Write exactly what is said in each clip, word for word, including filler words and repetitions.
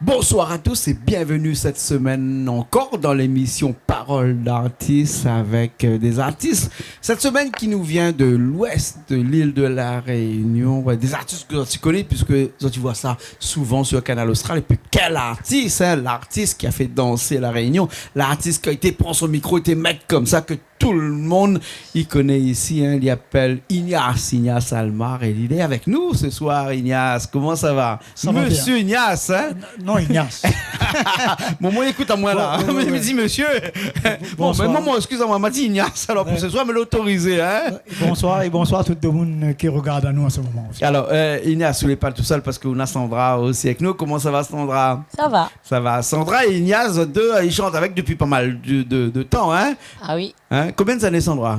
Bonsoir à tous et bienvenue cette semaine encore dans l'émission Parole d'artiste avec, euh, des artistes cette semaine qui nous vient de l'ouest de l'île de la Réunion. Ouais, des artistes ke zot i koné, puisque zot i voi sa souvan sur Kanal Austral. Et puis, quel artiste, hein, l'artiste qui a fait danser La Réunion, l'artiste ki la été pran son mikro, té mèt konmsa, ke tout le monde i koné isi, hein, li apèl Ignace, Ignace Almar, et il est avec nous ce soir. Ignace, koman sa va ? Sa va bien. Monsieur Ignace, hein ? Non, Ignace. Bon, moin, ékout amoin la. Ouais, ouais, ouais. Mi di monsieur. Bon, bonsoir. Mé moin, excusez-moi, ma di Ignace, alors, pou se soir, mé l'autorisé, hein ? Ouais, bonsoir é bonsoir tout demoun ki regard anou an se moman osi. Alors, euh, Ignace, ou lé pa tousèl parske ou na Sandra osi avèk nou. Koman sa va, Sandra ? Sa va. Sa va. Sandra é Ignace, zot dé, i shant avèk dopi pa mal de, de, de tan, hein ? Ah oui. Hein ? Konbien d'ané, Sandra ?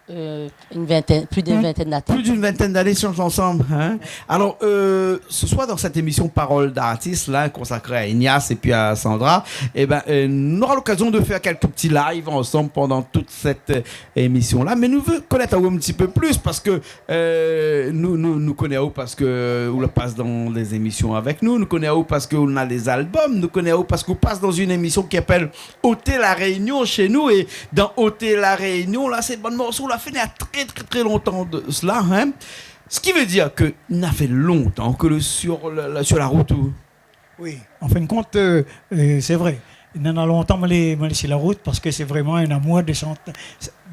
Euh, une vingtaine, plus d'une vingtaine d'années. Plus d'une vingtaine d'ané i shant ansanm, hein ? Alors, euh, ce soir, dans cette émission Parole d'artiste, là, consacrée à Ignace et puis à Sandra, eh ben, euh, nou nora l'occasion de faire quelques petits lives ensemble pendant toute cette, euh, émission-là. Mé nou vé konèt aou un petit peu plus parske, euh, nou, nou, nou koné aou parske ou la pas dans des émissions avec nous, nou koné aou parske ou na des albums, nou koné aou parske ou pas dans une émission ki apèl Ôtez la Réunion chez nous, é dan Ôtez la Réunion la, sé bann morso la fé na trè, trè, trè lontan de sela, hein. Ce qui veut dire ke na fé lontan ke le, sur la, la, sur la rout, ou ? Oui, an fin de kont, euh, euh, sé vré. Néna lontan moin lé, moin lé si la rout parske sé vréman in amour de shant,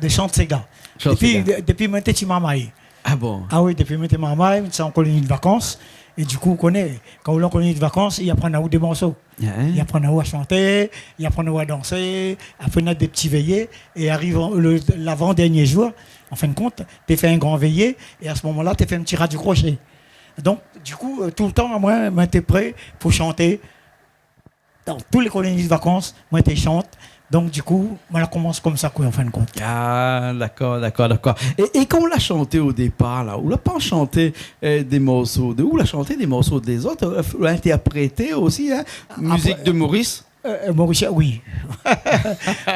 de shant séga. Shant séga. Dopi, de, dopi moin té ti marmay. Ah bon ? Ah oui, dopi moin té marmay, moin té an koloni de vakans. É du kou, ou koné, kan ou lé an koloni de vakans, i aprann aou dé morso. Hein ? I aprann aou a shanté, i aprann aou a dansé, apré na dé ti véyé, é ariv an, le, lavan-dernié jour, an fin de kont, té fé in gran véyé, é a se moman-la, té fé in ti radio crochet. Donk, du kou, euh, toultan, moin, moin té pré pou shanté. Dan tout lé koloni de vakans, moin té shant. Donk, du kou, moin la komans konmsa, koi, an fin de kont. Ah, dakor, dakor, dakor. É, é kan ou la shanté o dépar, la, ou la pa shanté, euh, dé morso de, ou la shanté dé morso dé zot, euh, ou la intèrprété osi, hein, mizik de Moris ? Euh, euh, morisien, oui.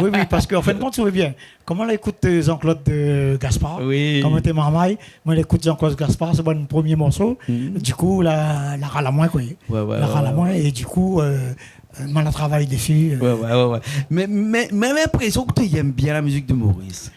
Oui, oui, parske an fin de kont, ou voi bien, koman la ékout, euh, Jean-Claude, euh, Gaspard, oui, kan moin té marmay, moin la ékout Jean-Claude Gaspard, sé mon promié morso. Mhm. Du kou, la, la ral amoin, koi. Ouais, ouais, la ral amoin, é du kou, euh, euh, moin la travay dési, euh. Ouais, ouais, ouais, ouais. Mé, mé, mé linprésion ke ou yèm bien la mizik de Moris.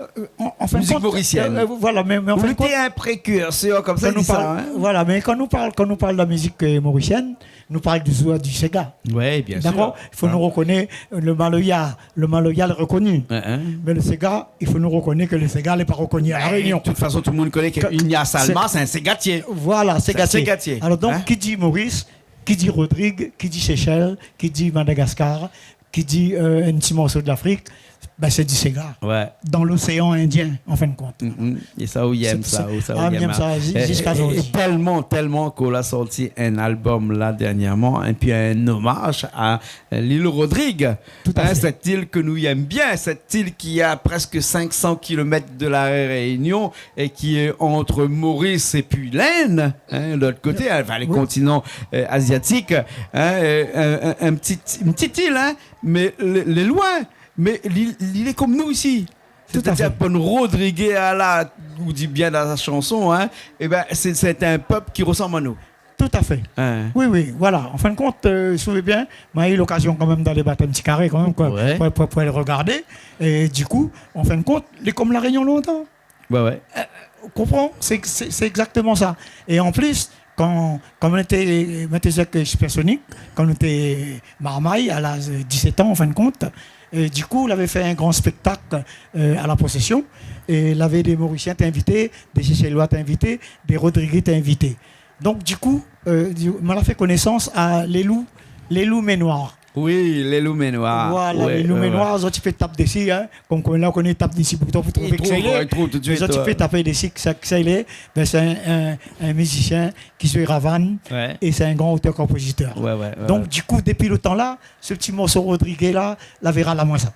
Euh, an, an fin de kont, mizik morisièn. Euh, euh, voilà, mé, mé an fin de kont, ou lété in prékursèr, konmsa i di sa, hein. Voilà, mé kan nou parl, kan nou parl de la mizik, euh, morisièn, nou parl du, du séga. Ouais, bien sûr. Dakor ? I fo nou rekonèt, euh, le maloya, le maloya lé rekoni. Hein, hein. Mé le séga, i fo nou rekonèt ke le séga lé pa rekoni a La Rénion. De tout fason, tout le monde koné ke Ignace Almar, sé in ségatié. Voilà, sé in ségatié. Alor donk, ki di Moris, ki di Rodrig, ki di Séchèl, ki di Madagaskar, ki di, euh, in ti morso de Lafrik, bin, sé di séga. Ouais. Dan l'oséan Indien, an fin de kont. Mm, mm. É sa, ou yèm sa, ou sa, ou yèm sa, ziska zordi. É tèlman, tèlman ke ou la sorti in album la, dernièrman, épi in omaz a, euh, Lilou Rodrig. Tout à fait. Hein, cette île que nous aimons bien, cette île qui est à presque cinq cents kilomètres de La Réunion et qui est entre Maurice et puis l'Inde, hein, l'autre côté, hein, enfin, les continents, euh, asiatiques, hein, euh, un, un, un petit, une petite île, hein, mé lé, lé loin, mé li, li lé konm nou isi. Tout à fait. C'est-à-dire, pou nou Rodrigué, ala, ou di bien dan sa shanson, hein, é bin, sé, sé in pèp ki resanm anou. Tout à fait. Hein. Oui, oui, voilà. An fin de kont, euh, si ou vé bien, moin la u lokazion kan mèm d'alé bat in ti karé kan mèm, koi, ouais, pou, pou, pou alé regardé. É du kou, an fin de kont, lé konm La Rénion lontan. Ouais, ouais. Euh, ou konpran ? Sé, sé, sé égzaktoman sa. É an plis, kan, kan moin té, moin té zoué avèk Supersonic, kan nou té marmay, a laz disèt an, an fin de kont, é du kou, lavé fé in gran spéktak, euh, a La Possession, é lavé dé Morisien té invité, dé Séchèlois té invité, dé Rodrigué té invité. Donk, du kou, euh, di, moin la fé konésans a Lélou, Lélou Ménoir. Oui, Lélou Ménoir. Voilà, ouais, Lélou Ménoir, ouais. Zot i pé tap dési, hein. Konm, konm la, ou koné, tap dési bouton pou trouvé kisa i lé. I trouv, i trouv tout de suite, ouais. Mé zot i pé tap dési kisa, kisa i lé. Bin, sé in, in, in mizisien ki zoué ravann, ouais, é sé in gran otèr-konpozitèr. Ouais, ouais, ouais. Donk, du kou, dopi le tan la, se ti morso Rodrigué la, lavé ral amoin sa.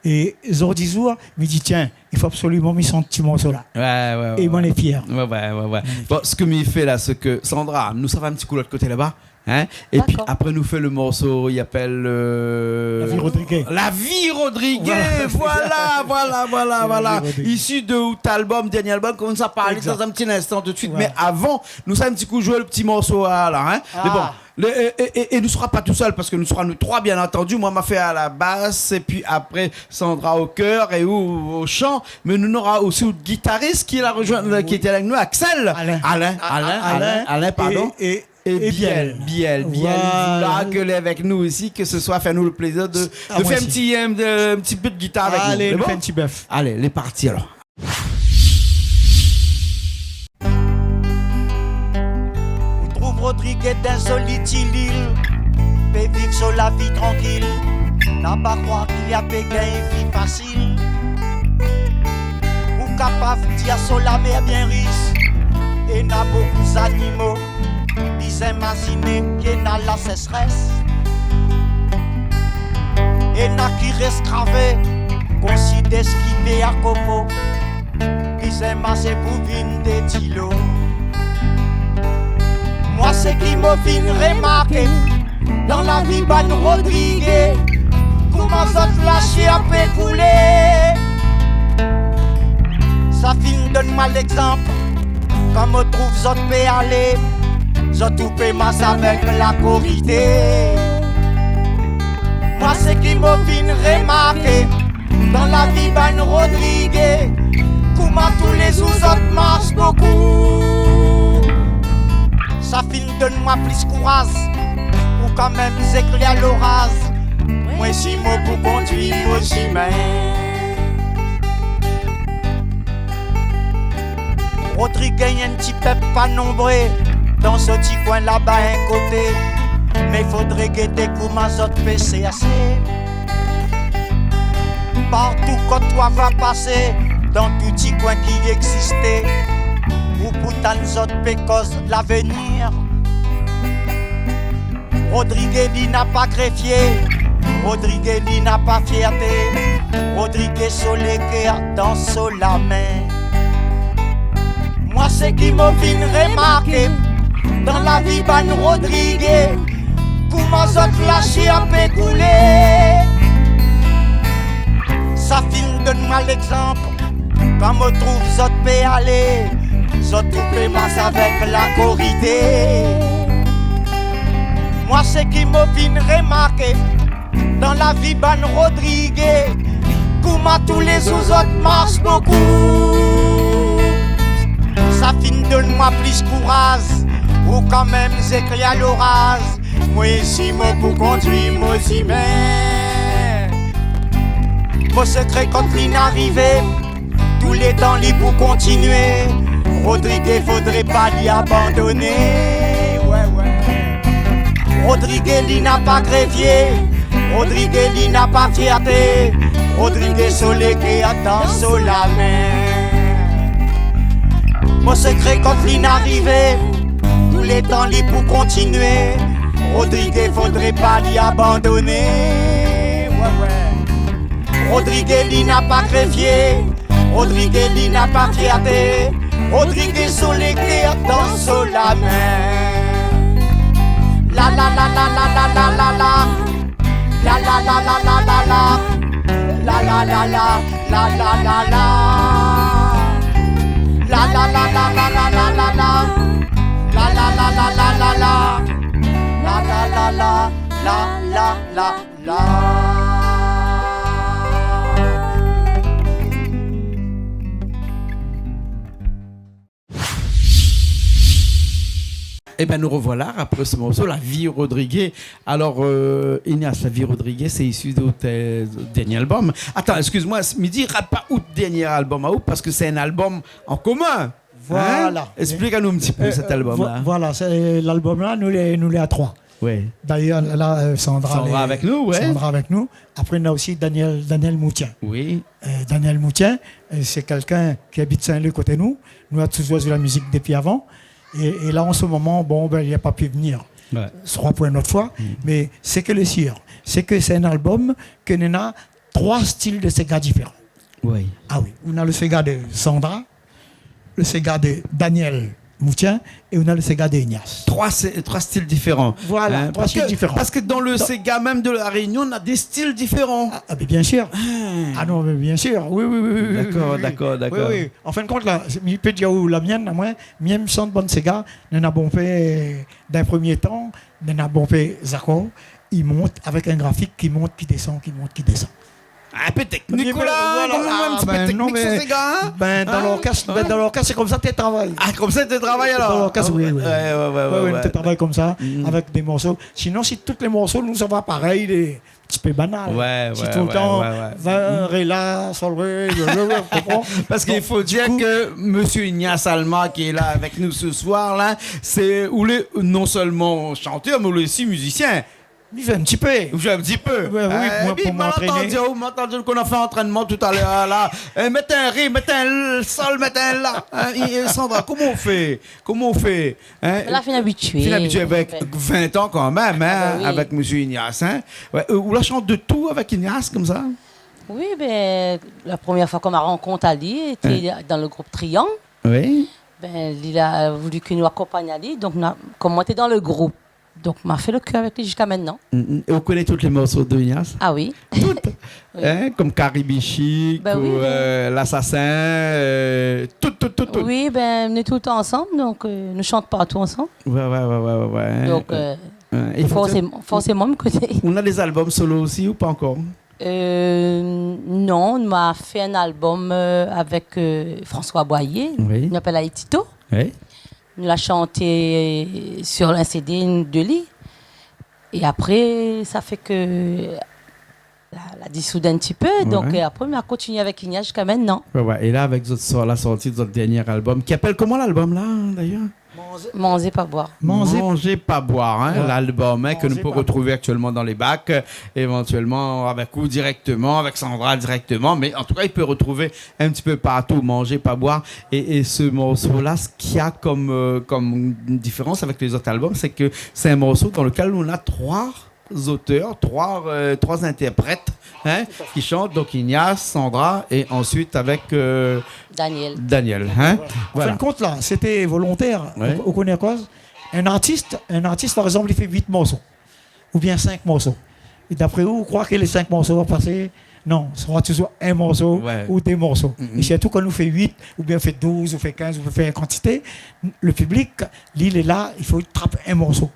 É zordi zour, mi di, tiens, i fo absoliman mi shant ti morso la. Ouais, ouais, ouais. É moin lé fièr. Ouais, ouais, ouais, ouais. Moin lé fièr. Bon, sak mi fé la, sé ke Sandra, nou sava in ti kou lot koté laba. Hein ? Épi apré, nou fé le morso, i apèl, euh, La vie Rodriguez. La vie Rodriguez. Voilà, voilà, voilà, voilà. Isi de out album, dernié album, k'nou sa parl dan in ti instan tout de suite. Mé avan, nou sa in ti kou zoué le ti morso la, hein. Mé bon, é, é nou sra pa tousèl parske nou sra nou troi, bien antandu. Moin, ma fé a la bas, épi apré, Sandra o kèr é ou o shan, mé nou nora osi out gitaris ki la rezoinn, ki lété avèk nou, Axel. Alain. Alain, Alain, Alain, pardon. É Biel, Biel, Biel, voilà, ke lé avèk nou osi, ke se soir, fé anou le plézir de, de fé in ti, in, in ti bout de gitar avèk nou. Alé, nou fé in ti bèf. Alé, lé parti alor. Ou trouv Rodriguez dan in zoli ti lil, pé viv son la vi trankil, na pa kroir ki la pé gingn vi fasil. Ou kapav dir son la mèr bien ris, é na bokou zanimo, bizin imaziné ke na la sésrès. É na ki rès kravé, konsi dé ski dé akopo, bizin masé pou vinn dé dilo. Moin, sak mo fine remarké, dan la vi bann Rodriguez, koman zot la shèr pé koulé. Sa fine donn moin légzanp, kan mo trouv zot pé alé, zot ou pé mash avèk la korité. Moin, sak mo fine remarké, dan la vi bann Rodriguez, koman toulézour zot mash bokou. Sa fine donn moin plis kouraz, pou kan mèm zéklèr loraz, moin si mo pou kondui mo simin. Rodriguez in ti pèp pa nonbré, dan so ti koin laba in koté. Mé fodré gété koman zot pé shèrsé. Partou kot ou va pasé, dan tout ti koin ki égzisté, ou pou tann zot pé koz lavenir. Rodriguez li na pa gréfié, Rodriguez li na pa fièrté, Rodriguez so lé kèr dan so la min. Moin, sak mo fine remarké, dan la vi bann Rodriguez, koman zot la shèr pé koulé. Sa fine donn moin légzanp, kan mo trouv zot pé alé, zot ou pé mash avèk la korité. Moin, sak mo fine remarké, dan la vi bann Rodriguez, koman toulézour zot mash bokou. Sa fine donn moin plis kouraz, pou kan mèm zéklèr loraz, moin si mo pou kondui mo simin. Mo sekré kan fine arivé, toulétan li pou kontinié. Rodriguez fodré pa li abandoné. Wé, wé. Rodriguez li na pa gréfié, Rodriguez li na pa fièrté, Rodriguez so lé kèr dan so la min. Mo sekré kan fine arivé, toulétan li pou kontinié. Rodriguez fodré pa li abandoné. Wé, wé. Rodriguez li na pa gréfié, Rodriguez li na pa fièrté, Rodriguez so lé kèr dan so la min. La, la, la, la. La, la, la, la, la, la. La, la, la, la, la, la, la, la. La, la, la, la, la, la, la, la, la. La, la, la, la, la, la, la. La, la, la, la, la, la, la. La. Ében, nou revoilà apré se morso, La vie Rodriguez. Alor, euh, Ignace, La vie Rodriguez, sé isi de out, euh, dernié album. Atann, eskiz amoin, mi di pa out dernié album aou, parske sé in album an komin. Voilà. Hein ? Esplik anou in ti pé sèt album-la. Euh, vo-, voilà, sé, l'album-la, nou lé, nou lé a troi. Wé. Dayèr, la, euh, Sandra, Sandra lé avèk nou, wé. Sandra avèk nou. Apré, nou na osi Daniel, Daniel Moutien. Wi. Euh, Daniel Moutien, euh, sé kèlkin ki abit Saint-Leu koté nou. Nou la touzour zoué la mizik dopi avan. É, é la, an se moman, bon, bin, li la pa pu vnir. Wé. Sra pou in ot foi. Mm. Mé sak lé sir, sé ke sé in album ke néna troi stil de séga diféran. Wi. A wi, ou na le séga de Sandra, le séga de Daniel Moutien, é ou na le séga de Ignace. Trois sé-, trois styles différents. Voilà, trois styles différents. Hein, parce que, parce que dans le séga même de La Réunion, on a des styles différents. Ah, ah, mais bien sûr. Hein. Ah non, mais bien sûr. Oui, oui, oui, oui, oui, oui, oui. D'accord, d'accord, d'accord. Oui, oui. An fin de kont, la, mi pé dir aou la mienne, la, moin, mi èm shant bann séga, néna bonpé, dan le premié tan, néna bonpé zakor, i mont avèk in grafik ki mont, ki désann, ki mont, ki désann. Un peu technique, voilà, hein, quand même, un petit peu technique sur ces gars, hein. Ah, ben non, mais, ben, dans l'orchestre, ben, dans l'orchestre, c'est comme ça que tu travailles. Ah, comme ça, tu travailles alors. Dans l'orchestre, oui, oui. Ouais, ouais, ouais, ouais, ouais. Ouais, ouais, tu travailles comme ça, avec des morceaux. Sinon, si tous les morceaux, nous, ça va pareil, les, un petit peu banal. Ouais, ouais, ouais, ouais, ouais. Si tout le temps, vin, ré, la, sol, ré, le, le, le, tu comprends ? Parce qu'il faut dire que monsieur Ignace Alma, qui est là avec nous ce soir, là, c'est, ou lé non seulement chanteur, mais ou lé aussi musicien. Mi zoué in ti pé. Ou zoué in ti pé. Ouais, oui, euh, moin, pou m'antréné. Ou la antann, ou la antann kan nou la fé antrènman talèr la. Euh, mèt in ré, mèt in sol, mèt in la. Hein, é, é Sandra, koman ou fé ? Koman ou fé ? Hein ? La fine abitié. Fine abitié avèk vin tan kan mèm, hein, avèk monsieur Ignace, hein. Ah, ben oui. Ouais, euh, ou la shant de tout avèk Ignace, konmsa ? Oui, ben, la première fois qu'on m'a rencontré ali, té dan le groupe Triangle. Oui. Ben, li la voulu ke nou akonpagn ali, donk nou la, kom moin té dan le groupe, donk, ma fé le kèr avèk li ziska mintnan. Mm, mm. É ou koné tout lé morso de Ignace ? Ah oui. Tout ? Oui. Hein, kom Karibichik, ben oui, ou, ben, euh, Lasasin, euh, tout, tout, tout, tout. Oui, ben, nou lé toultan ansanm, donk, euh, nou shant partou ansanm. Ouais, ouais, ouais, ouais, ouais, ouais. Donk, euh, euh, euh, é forséman, forséman, mi koné. Ou na dé album solo osi ou pa ankor ? Euh, non, nou la fé in album, euh, avèk, euh, François Boyer, oui, nou apèl ali Tito. Oui. Nou la shanté sur un CD de li. É apré, sa fé ke la, la disoud in ti pé. Ouais. Donk, euh, apré, nou la kontinié avèk Ignace ziska mintnan. Ouais, ouais. É la, avèk zot sor-, la sorti de zot dernié album, ki apèl koman, lalbum la, dayèr ? Manzé, manzé pa boir. Manzé, manzé pa boir, hein, ouais, lalbum, hein, ke nou pé retrouvé aktièlman dan lé bak, euh, évantièlman avèk ou dirèkteman, avèk Sandra dirèkteman, mé an tou ka, i pé retrouvé in ti pé partou, Manzé pa boir. É, é se morso-la, sak i na kom, euh, kom diférans avèk lé zot album, sé ke sé in morso dan lekèl nou na troi zotèr, troi, euh, troi intèrprèt, hein, ki shant. Donk, Ignace, Sandra, é ansuit avèk, euh, Daniel. Daniel, hein. Voilà. An fin de kont, la, sété volontèr. Ouais. Ou, ou koné akoz ? In artis, in artis, par égzanp, li fé uit morso. Oubien sink morso. É dapré ou, ou kroi ke lé sink morso va pasé ? Non, sra touzour in morso ou dé morso. Mm, mm. É sirtou kan nou fé uit, oubien fé douz, ou fé kinz, ou fé in kantité, le piblik, li, lé la, i fo li trap in morso.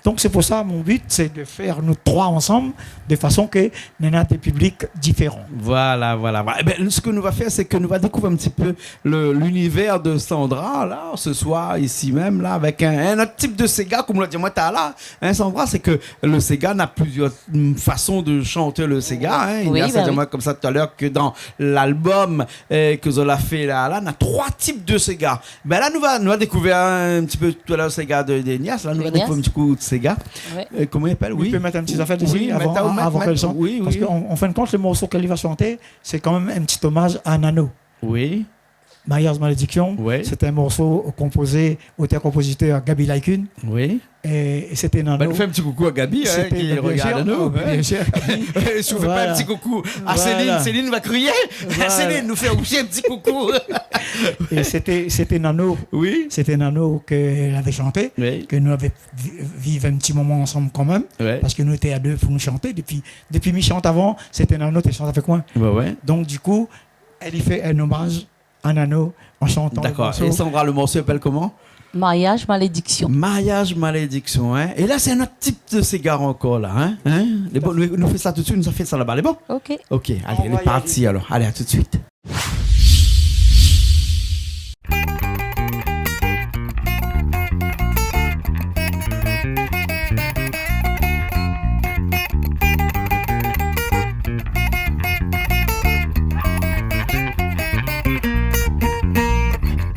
Donk, sé pou sa, mon but, sé de fé nou troi ansanm, de fason ke nou néna dé piblik diféran. Voilà, voilà, voilà. Ében, sak nou va fé, sé ke nou va dékouvèr in ti pé le, linivèr de Sandra, la, se soir, isi mèm, la, avèk in, in ot tip de séga, kom ou la di amoin talèr la, hein, Sandra, sé ke le séga na plizièr, mm, fason de shanté le séga, hein. Oui, ben oui. Ignace la di amoin konmsa talèr ke dan lalbum, euh, ke zot la fé la, la, na troi tip de séga. Ben la, nou va, nou va dékouvèr in ti pé talèr le séga de, de Ignace, la, nou va dékouvèr in ti kou de séga. Ouais. Euh, koman i apèl ? Oui. Ou pé mèt in ti zafèr dési avan, mèt, avan mèt, kèl shanson, oui, oui. Parske an, an fin de kont, le morso ke li va shanté, sé kan mèm in ti omaz a Nano. Oui. Mariage Malédiction, ouais, sété in morso konpozé, otèr-konpozitèr Gaby Laï-Kun. Oui. É, é sété Nano. Bah, nou fé in ti koukou a Gaby, hein, ki rogard anou, hein. Sété, bien sûr. Oh, bien sûr. Si ou fé pa in ti koukou a Céline, Céline va kriyé. Voilà. Céline, nou fé osi in ti koukou. É sété, sété Nano. Oui. Sété Nano ke lavé shanté, oui, ke nou lavé vi-, viv in ti moman ansanm kan mèm, ouais, parske nou té a dé pou nou shanté. Dépi, dépi mi shant avan, sété Nano té shant avèk moin. Ouais, ouais. Donk, du coup, èl i fé in omaz a Nano an shantan le morso. D'accord. É Sandra, le morso i apèl koman ? Mariage Malédiction. Mariage Malédiction, hein. É la, sé in ot tip de séga ankor, la, hein. Hein ? Lé bon, nou, nou fé sa tout de suit, nou sa fé sa laba, lé bon ? Ok. Ok, alé, lé parti alor. Alé, a tout de suit.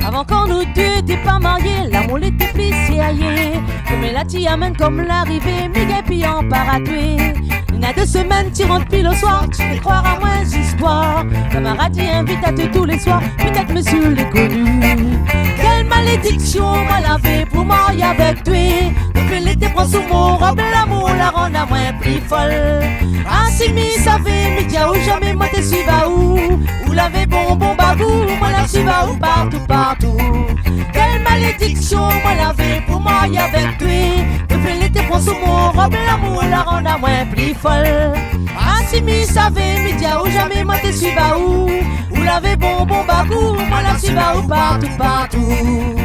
Avan kan nou dé té pa marié, lamour lété pli sérié. Koméla ti amenn kom larivé, mi gingn pi anpar a twé. Na dé semèn ti rant pi le soir, ti fé kroir amoin zistoir. Kamarad i invit até tou lé soir, pétèt mésyé lé koni. Kèl malédiksion moin lavé pou marié avèk twé. Dopi lété pran sou mon rob, lamour la rann amoin pli fol. Ah, si mi savé, mi di aou, zamé moin té suiv aou. Ou lavé bonbon bagou, moin la suiv aou partou, partou. Kèl malédiksion Malédiksion moin lavé pou marié avèk toi. Lo fé lété pran sou mon rob, lamour la rann amoin pli fol. Ah, si mi savé, mi di aou, zamé moin té suiv aou. Ou lavé bonbon bagou, moin la suiv aou partou, partou.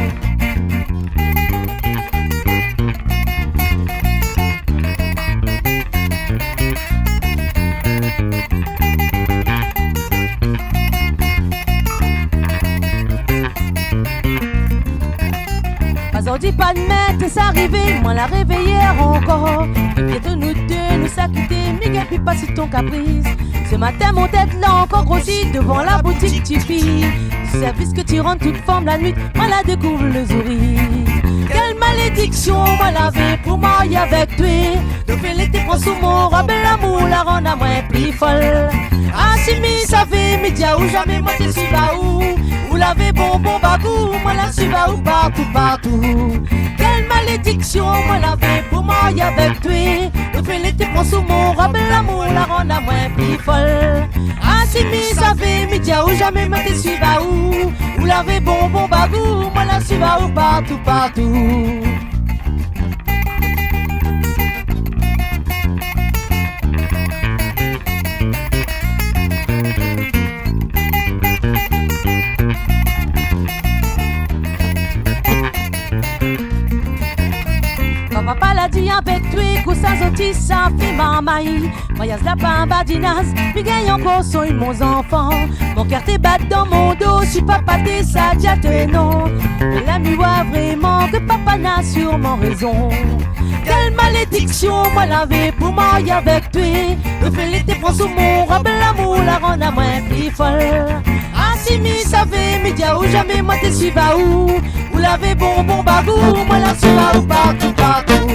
Pa zordi, pa dmin, té sa rivé, moin la révéyé ankor. Bientôt nou dé, nou sa kité, mi gingn pi pa suiv ton kapris. Se matin, mon tèt la ankor grosi dovan la boutik tifi. Sèrvis ke ti rann tout fanm la nuit, moin la dékouv lo zouri. Kèl malédiksion moin lavé pou marié avèk toi. Lo fé lété pran sou mon rob, lamour la rann amoin pli fol. Ah, si mi savé, mi di aou, zamé moin té suiv aou. Ou lavé bonbon bagou, moin la suiv aou partou, partou. Kèl malédiksion moin lavé pou marié avèk toi. Lo fé lété pran sou mon rob, lamour la rann amoin pli fol. Ah, si mi savé, mi di aou, zamé moin té suiv aou. Ou lavé bonbon bagou, moin la suiv aou partou, partou. Kan papa la di avèk toi, kosa zot i sa fé marmay. Mariaz la pa badinaz, mi gingn ankor sogn mon zanfan. Mon kèr té bat dan mon do, si papa té sa di até non. Mé la mi oi vréman ke papa na sirman rézon. Kèl malédiksion moin lavé pou marié avèk toi. Lo fé lété pran sou mon rob, lamour la rann amoin pli fol. Ah, si mi savé, mi di aou, zamé moin té suiv aou. Ou lavé bonbon bagou, moin la suiv aou partou, partou.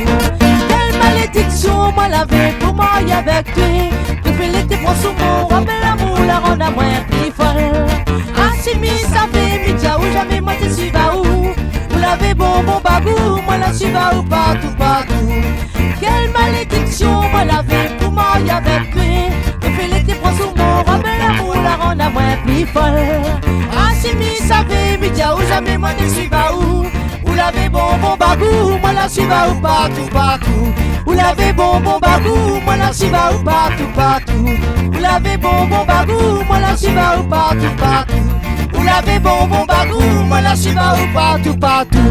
Kèl malédiksion moin lavé pou marié avèk toi. Lo fé lété pran sou mon rob, lamour la rann amoin pli fol. Ah, si mi savé, mi di aou, zamé moin té suiv aou. Ou lavé bonbon bagou, moin la suiv aou partou, partou. Kèl malédiksion moin lavé pou marié avèk toi. Lo fé lété pran sou mon rob, lamour la rann amoin pli fol. Ah, si mi savé, mi di aou, zamé moin té suiv aou. Ou lavé bonbon bagou, moin la suiv aou partou, partou. Ou lavé bonbon bagou, moin la suiv aou partou, partou. Ou lavé bonbon bagou, moin la suiv aou partou, partou. Ou lavé bonbon bagou, moin la suiv aou partou, partou.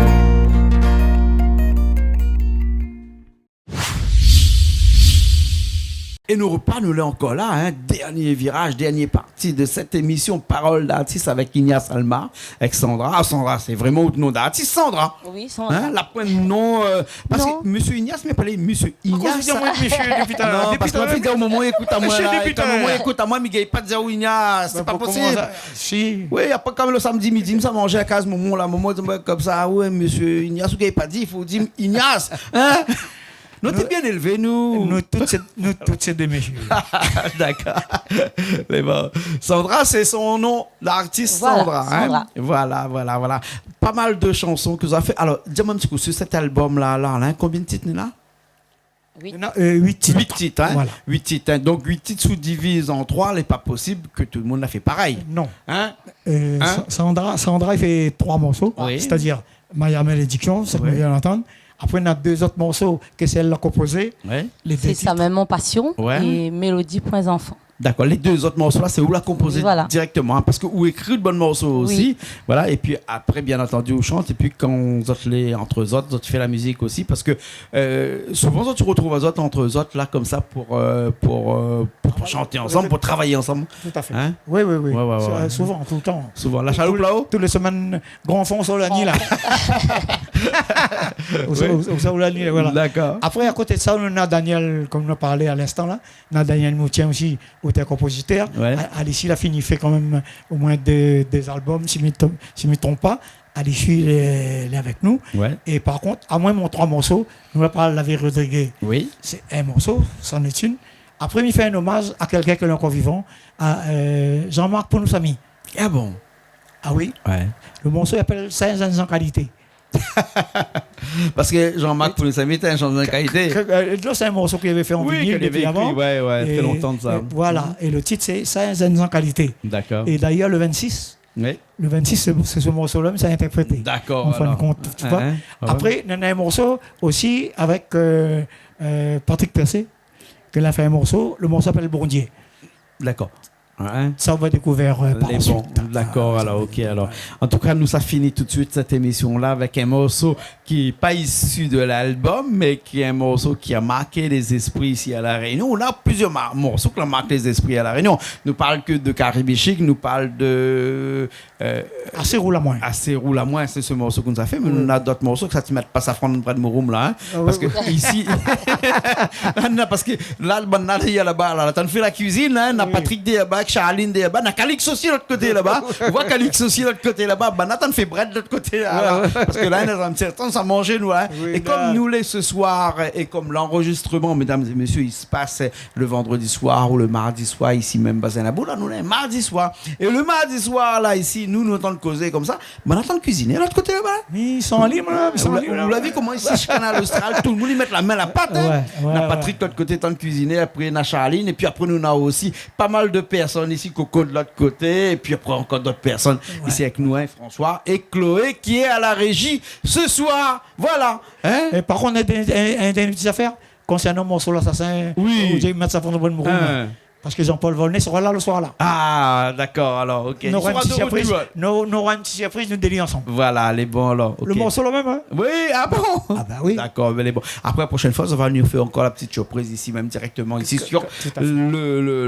É nou ropar, nou lé ankor la, in. Dernié viraz, dernié parti de sèt émisyon Parole d'artiste avèk Ignace Alma, avèk Sandra. Ah, Sandra, sé vréman out non d'artis, Sandra ? Oui, Sandra. In, la poin non, euh, parske mésyé Ignace, mi apèl aou mésyé Ignace. Pourkoi ou di amoin mésyé dopi talèr ? Non, dopi parske talèr, ma fiy la di amoin, ékout amoin, dopi talèr, mi gingn pa di aou Ignace, sé pa posib. Bon, koman sa ? Si. Oui, apré, kan mèm lo samdi midi, mi sa manz a kaz momon la, momon i di amoin konmsa, ah ouais, mésyé Ignace, ou gingn pa di, i fo di Ignace, in ? Nou té bien élvé, nou. Nou tout sé, nou tout sé dé mésyé. Dakor. Mé bon. Sandra, sé son non d'artis, Sandra, in. Voilà, Sandra. Voilà, voilà, voilà. Pa mal de shanson ke zot la fé. Alor, di amoin in ti kou, sur sèt album la, la, la, konbien de tit néna ? Huit. Néna, euh, huit tit. Huit tit, in. Voilà. Huit tit, in. Donk, huit tit sou-diviz an troi, lé pa posib ke tout demoun la fé parèy. Non. In ? Euh, Sa-, Sandra, Sandra i fé troi morso. Oui. Sétadir, Maya Malédiction, sak nou vien antann. Apré, néna dé zot morso ke sé èl la konpozé. Ouais. Lé dé tit. Sé Sa mèm mon pasion é Mélodi Poin Zanfan. Dakor, lé dé zot morso la, sé ou la konpozé dirèkteman, in, parske ou ékri de bon morso osi. Oui. Voilà, épi apré, bien antandi, ou shant, épi kan zot lé ant zot, zot i fé la mizik osi, parske, euh, souvan, zot i rotrouv azot ant zot la, konmsa, pou, euh, pou, euh, pou, pou shanté ansanm, pou travay ansanm. Tout à fait. In ? Oui, oui, oui. Ouais, ouais, ouais. Sou-, euh, souvan, toultan. Souvan. La Chaloupe laba ? Tout lé semèn, Gran Fon, Solani la. Ousa, ousa, ousa, Solani la, voilà. Dakor. Apré, a koté de sa, nou néna Daniel, konm nou la parlé a linstan la. Néna Daniel Moutien osi, otèr-konpozitèr. Ouais. A-, Alexis la fini fé kanmèm omoin dé, dé album, si mi tronp, si mi tronp pa. Alexis lé, lé avèk nou. Ouais. É par kont, amoin, mon troi morso, nou la parl lavé Rodrigue. Oui. Sé in morso, c'en est une. Apré, mi fé in omaz a kèlkin ke lé ankor vivan, a, euh, Jean-Marc Pounoussamy. Ah bon ? Ah oui. Ouais. Lo morso i apèl Sa in zènn zan kalité. Parske Jean-Marc Pounoussamy té in zènn zan kalité. Ke, ke, euh, la, sé in morso ke lavé fé an vinyl dopi avan. Oui, ke lavé ékri, ouais, ouais, trè lontan de sa. É, é voilà. É lo tit, sé Sa in zènn zan kalité. Dakor. É dayèr, lo vinn-sis, Oui. Le vingt-six, sé, sé se morso-la, mi sa intèrprété. D'accord, alors. En fin de compte, tu vois. Hein, hein. Ah ouais. Apré, néna in morso osi avèk, euh, euh, Patrick Persée, ke la fé in morso, le morso i apèl Bondié. D'accord. Ouais. Sa, ou va dékouvèr, euh, par la suite. Lé bon, d'accord, alors, ok, alors. An tou ka, nou sa fini tout de suite cette émission-là avec un morceau qui est pas issu de l'album, mais qui est un morceau qui a marqué les esprits ici à La Réunion. On a plusieurs mar-, morceaux qui ont marqué les esprits à La Réunion. Nou parl ke de Caribe Chic, nou parl de, euh, Asé roul amoin. Asé roul amoin, sé se morso ke nou la fé, mé nou néna dot morso ke sa ti mèt pa safran pré de mouroum la, hein. Ah ouais, ouais. Parske isi, non, non, parske la, banna lé laba la, la, tann fé la kuizine, hein, na Patrick dé laba, Charline dé laba, na Calix osi lot koté laba. Ou voi Calix osi lot koté laba, banna tann fé brèd lot koté la, la. Ouais, ouais. Parske la, na in sèrtin sa manzé nou, hein. Oui, la. É kom nou lé se soir, é kom l'enregistrement, mesdames et messieurs, i se passe le vendredi soir ou le mardi soir, isi mèm, Bazin Labou, la, nou lé mardi soir. É le mardi soir, la, isi, nou, nou antann kozé konmsa, banna tann kuiziné lot koté laba. Mi san lib, la, mi san lib, la. Ou la, ou la vi koman isi, shé Kanal Austral, tout le moun i mèt la min la pat, hein. Ouais, ouais, ouais. Na Patrick lot koté tann kuiziné, apré na Charline, épi apré nou na osi pa mal de pèrsone isi, Coco de lot koté, épi apré ankor dot pèrsone isi avèk nou, hein, François é Chloé ki lé a la réji se soir. Voilà, hein. É par kont, in, in, in, in ti zafèr konsèrnan morso Lasasin, oui, ou di mèt sa pou nou, bon, hein. Parske Jean-Paul Volnay sera la le soir la. Ah, d'accord, alors, ok. Nou nora in ti sirpriz. I sera de retour, hein. Nou, nou nora in ti sirpriz, nou dé li ansanm. Voilà, lé bon, alors, ok. Le morso la mèm, hein ? Oui, ah bon ? Ah bah oui. D'accord, mé lé bon. Apré, la prochaine fois, on va venir faire encore la petite surprise ici même directement, ici sur le, le,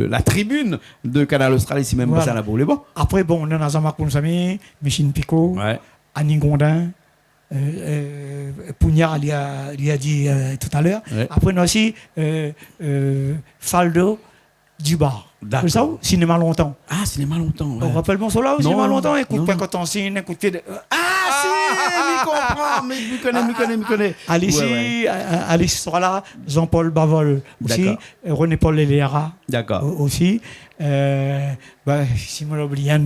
la tribune de Kanal Austral, isi mèm, Bazin Labou. Lé bon. Apré, bon, nou néna Jean-Marc Ponsamy, Micheline Picot, Annie Grondin, euh, euh, Pougnard, li la, li la di, euh, talèr. Ouais. Apré, nou néna osi, euh, euh, Faldo Dubar. D'accord. Ou koné sa, Cinéma Lontan. Ah, Cinéma Lontan, ouais. Ou rapèl morso la, Cinéma Lontan ? Non, non. Ékout, Pèr Kotansine, ékout, euh, ah, si, mi konpran, mi koné, mi koné, mi koné. Alice, ouais, ouais. Euh, Alice sera la, Jean-Paul Bavol osi, d'accord, euh, René-Paul Eliara, d'accord, o-, osi. Euh, bah, si moin la oubli, euh,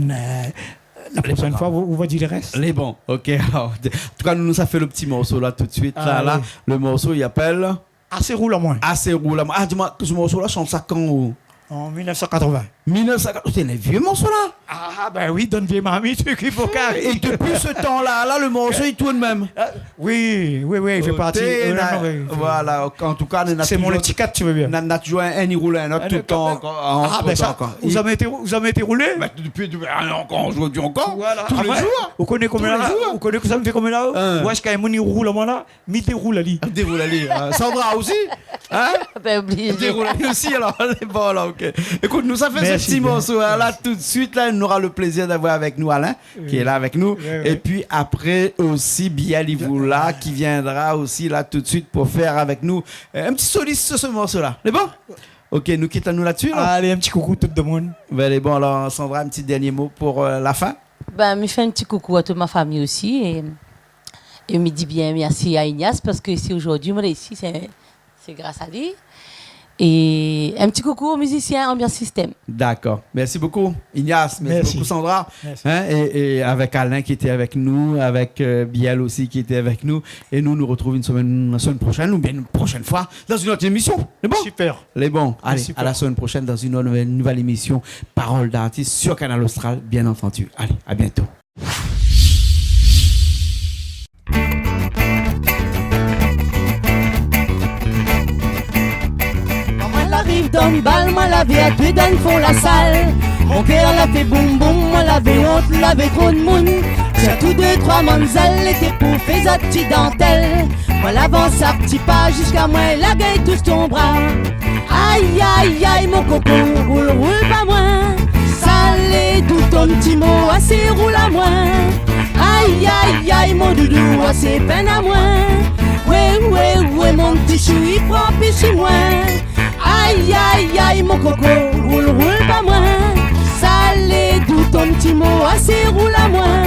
la prochaine fois, ou, ou va dir le rès. Lé bon, ok. Alors, en tout cas, nou, nou sa fé le ti morso la tout de suite, la, la. Allez. Le morso i apèl Asé roul amoin. Asé roul amoin. Ah, di amoin, se morso la, shant sa kan ou ? En mille neuf cent quatre-vingts. Mil nèf san, sé in vié morso la. Ah, ben oui, dann vié marmit, tu ki pou kari. É dopi se tan la, la, le morso i tourn mèm. Ah, oui, oui, oui, i fé parti. Euh, non, non, oui, oui. Voilà, an tou ka, nou néna toujour, sé mon étiket, tu veux bien, nou néna toujour in, in i roul in lot, tout le tan, ankor, ankor. Ah, ben sa, ankor. Ou la zamé été, ou la zamé été roulé ? Ben, dopi, dopi, ah, ankor, zordi ankor. Voilà. Tous les jours. Ou koné koman la, tous les jours. Ou koné koman sa mi fé koman la ? Hein. Oué, kan in moun i roul amoin la, mi déroul ali. Déroul ali, hein. Sandra osi, hein ? Ben, oblizé. Déroul ali osi, alors. Bon, alors, ok. Ékout, nou sa fé se ti morso la, tout de suite, la, nou nora le plézir d'avoir avèk nou Alain, ki lé la avèk nou. Merci, Alain. Ouais, ouais. Épi apré osi, Biel Ivoula, ki viendra osi la tout de suite pou fé avèk nou, euh, in ti solis sur se morso la. Lé bon ? Ok, nou kit anou la-dsi, la ? Allez, in ti koukou tout le monde. Ben, lé bon, alors, Sandra, un petit dernier mot pour, euh, la fin ? Ben, mi fé in ti koukou à toute ma famille aussi, et É mi di bien mèrsi à Ignace, parske si zordi moin lé isi, sé, sé gras a li. É in ti koukou aux musiciens Ambiance Système. D'accord. Merci beaucoup, Ignace. Merci beaucoup, Sandra. Merci. Hein, et, et avec Alain qui était avec nous, avec, euh, Biel aussi qui était avec nous. Et nous nous retrouvons une semaine, la semaine prochaine, ou bien une prochaine fois, dans une autre émission. Lé bon ? Super. Lé bon. Allez, à la semaine prochaine dans une autre, une nouvelle émission, Parole d'artiste sur Kanal Austral, bien entendu. Allez, à bientôt. Kan moin la ariv dann bal, moin lavé a dé dan fon la sal. Mon kèr la fé boum boum, moin lavé ont, lavé tro d'moun. Sirtou dé troi manzèl lété pou fé zot ti dantèl. Moin la avans a ti pa ziska moin la gingn tous ton bra. Ay, ay, ay, mon koko, roul, roul pa moin. Sa lé dou ton ti mo, asé roul amoin. Ay, ay, ay, mon doudou, asé pèn amoin. Oué, oué, oué, mon ti chou, i pran pi si moin. Ay, ay, ay, mon koko, roul, roul pa moin. Sa lé dou ton ti mo, asé roul amoin.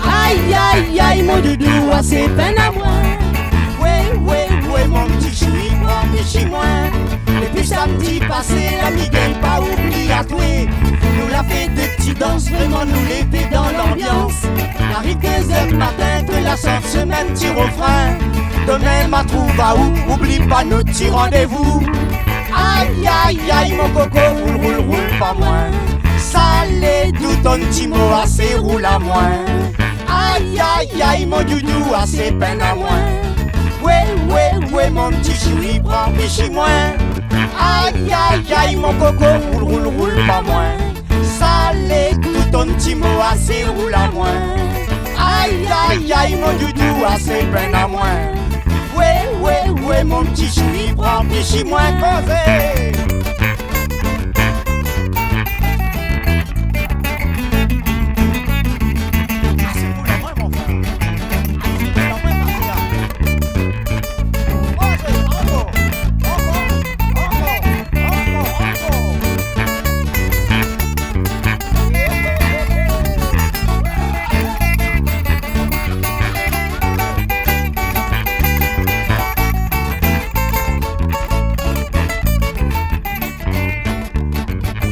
Ay, ay, ay, mon doudou, asé pèn amoin. Oué, oué, oué, mon ti chou, i pran pi si moin. Dopi samdi pasé la, mi gingn pa oubli atoué. Nou la fé dé ti dans, vréman nou lété dan lanbians. Ariv dé zèr matin, té la sort se mèm ti refrin. Domin ma trouv aou, oubli pa nout ti randévou. Ay, ay, ay, mon koko, roul, roul, roul pa moin. Sa lé ton ti mo asé roul amoin. Ay, ay, ay, mon doudou, asé pèn amoin. Wé, wé, wé, mon ti chouri, pran pishi moin. Ay, ay, ay, mon koko, roul, roul, roul pa moin. Salé tout ton ti mo asé roul amoin. Ay, ay, ay, mon doudou, asé pèn amoin. Wé, wé, wé, mon ti chouri, pran pishi moin, kozé.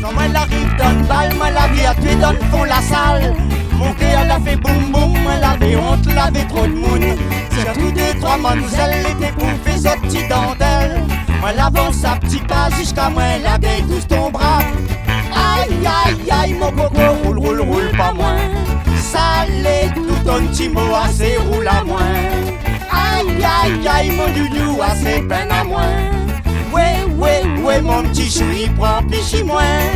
Kan moin la ariv dan bal, moin la vi atoué dan fon la sal. Mon kèr la fé boum boum, moin lavé ont, lavé tro d'moun. Sirtou dé troi mamzèl lété pou fé zot ti dantèl. Moin la avans a ti pa ziska moin la gingn tous ton bra. Ay, ay, ay, mon koko, roul, roul, roul pa moin. Salé tout ton ti mo asé roul amoin. Ay, ay, ay, mon doudou, asé pèn amoin. Wé, wé, wé, mon ti chouri, pran pishi moin.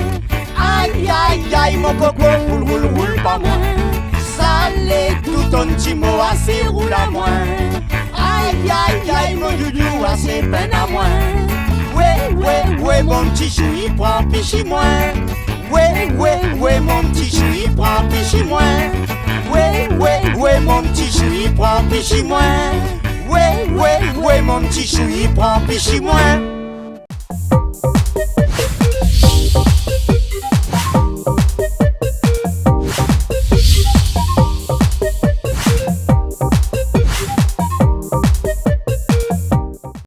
Ay, ay, ay, mon koko, roul, roul, roul pa moin. Salé tout ton ti mo asé roul amoin. Ay, ay, ay, mon doudou, asé pèn amoin. Wé, wé, wé, mon ti chouri, pran pishi moin. Wé, wé, wé, mon ti chouri, pran pishi moin. Wé, wé, wé, mon ti chouri, pran pishi moin. Wé, wé, wé, mon ti chouri, pran pishi moin.